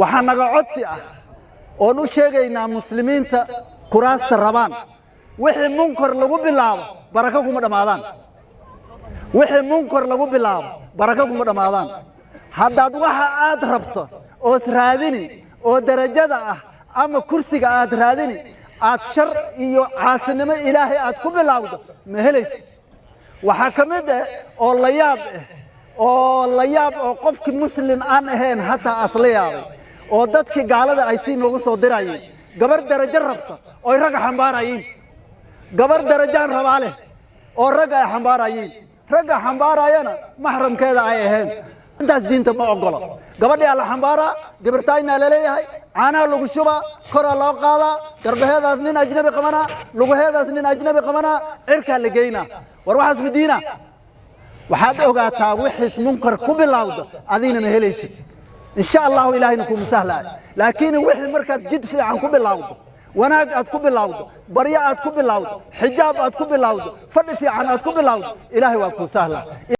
Waxaa naga codsi ah oon u sheegaynaa muslimiinta kuraasta rabaan: wixii munkar lagu bilaabo barako kuma dhammaadaan. Wixii munkar lagu bilaabo barako kuma dhammaadaan. Haddaad waxa aad rabto oos raadini oo darajada ah ama kursiga aad raadini aad shar iyo caasinimo Ilaahay aad ku bilaawdo, ma helaysid. Waxaa ka mid ah oo la yaab ah, oo la yaab oo qofkii muslim aan ahayn hataa asla yaabay, oo dadkii gaalada ay sii noogu soo dirayeen, gabar darajo rabta oy ragga xambaarayiin. Gabar darajaan rabaa leh oo ragga ay xambaarayiin, ragga xambaarayana maxramkeeda ay ahayn. Intaas diinta ma ogolo. Gabadhiyaa la xambaaraa, gibirtaynaa laleeyahay, caanaha lagu shubaa, koraa loo qaadaa, garbaheedaas nin ajnabi qabanaa, lugaheedaas nin ajnabi qabanaa, cirkaa la geynaa. War waxaas madiina. Waxaad ogaataa, wixiis munkar ku bilowda adigna ma helaysid, insha Allahu Ilaahayna kuma sahlaayo. Laakiin wixii markaad jid fiican ku bilowdo, wanaag aad ku bilowdo, baryo aad ku bilowdo, xijaab aad ku bilowdo, fadhi fiican aad ku bilowdo, Ilaahay waa kuu sahlaa.